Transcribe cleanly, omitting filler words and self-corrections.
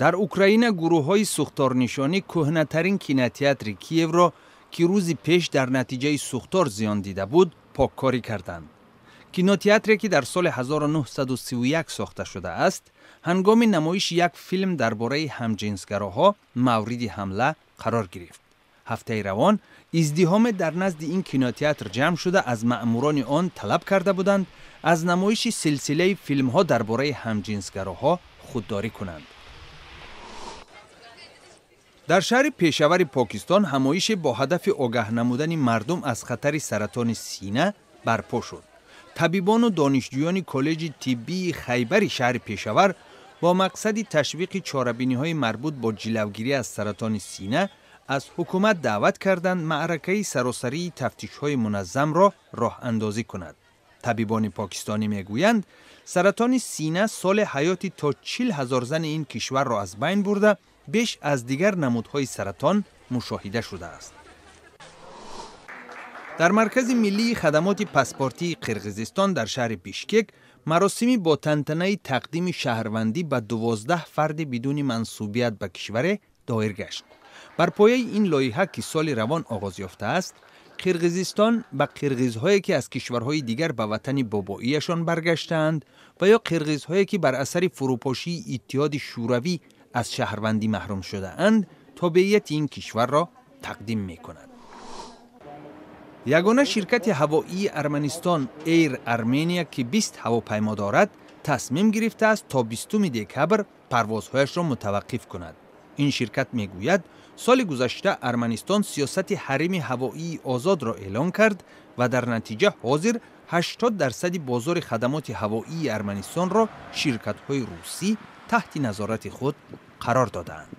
Дар Украина гурӯҳҳои сӯхторнишонӣ кӯҳнатарин кинотеатри Киевро, ки рӯзи пеш дар натиҷаи сӯхтор зиён дида буд, поккорӣ карданд. Кинотеатре, ки дар соли 1931 сохта шудааст, ҳангоми намоиши як филм дар бораи ҳамҷинсгароҳо мавриди ҳамла қарор гирифт. Ҳафтаи равон издиҳоме дар назди ин кинотеатр ҷамъ шуда, аз маъмурони он талаб карда буданд, аз намоиши силсилаи филмҳо дар бораи ҳамҷинсгароҳо худдорӣ кунанд. Дар шаҳри Пешавари Покистон ҳамоише бо ҳадафи огаҳ намудани мардум аз хатари саратони сина барпо шуд. Табибону донишҷӯёни коллеҷи тиббии Хайбари шаҳри Пешавар бо мақсади ташвиқи чорабиниҳои марбут бо ҷилавгирӣ аз саратони сина аз ҳукумат даъват карданд, маъракаи саросарии тафтишҳои муназзамро роҳандозӣ кунад. Табибони покистонӣ мегӯянд, саратони сина соли ҳаёти то 40 000 зани ин кишварро аз байн бурда, беш аз дигар намудҳои саратон мушоҳида шудааст. Дар Маркази миллии хадамоти паспортии Қирғизистон дар шаҳри Бишкек маросими бо тантанаи тақдими шаҳрвандӣ ба 12 фарди бидуни мансубият ба кишваре доир гашт. Бар пояи ин лоиҳа, ки соли равон оғоз ёфтааст, Қирғизистон ба қирғизҳое, ки аз кишварҳои дигар ба ватани бобоияшон баргаштаанд ва ё қирғизҳое, ки бар асари фурӯпошии Иттиҳоди Шӯравӣ аз шаҳрвандӣ маҳрум шудаанд, тобеияти ин кишварро тақдим мекунад. Ягона ширкати ҳавоии Арманистон Эйр Армения, ки 20 ҳавопаймо дорад, тасмим гирифтааст, то 20 декабр парвозҳояшро мутаваққиф кунад. Ин ширкат мегӯяд, соли гузашта Арманистон сиёсати ҳарими ҳавоии озодро эълон кард ва дар натиҷа ҳозир 80 дарсади бозори хадамоти ҳавоии Арманистонро ширкатҳои русӣ таҳти назорати худ қарор додаанд.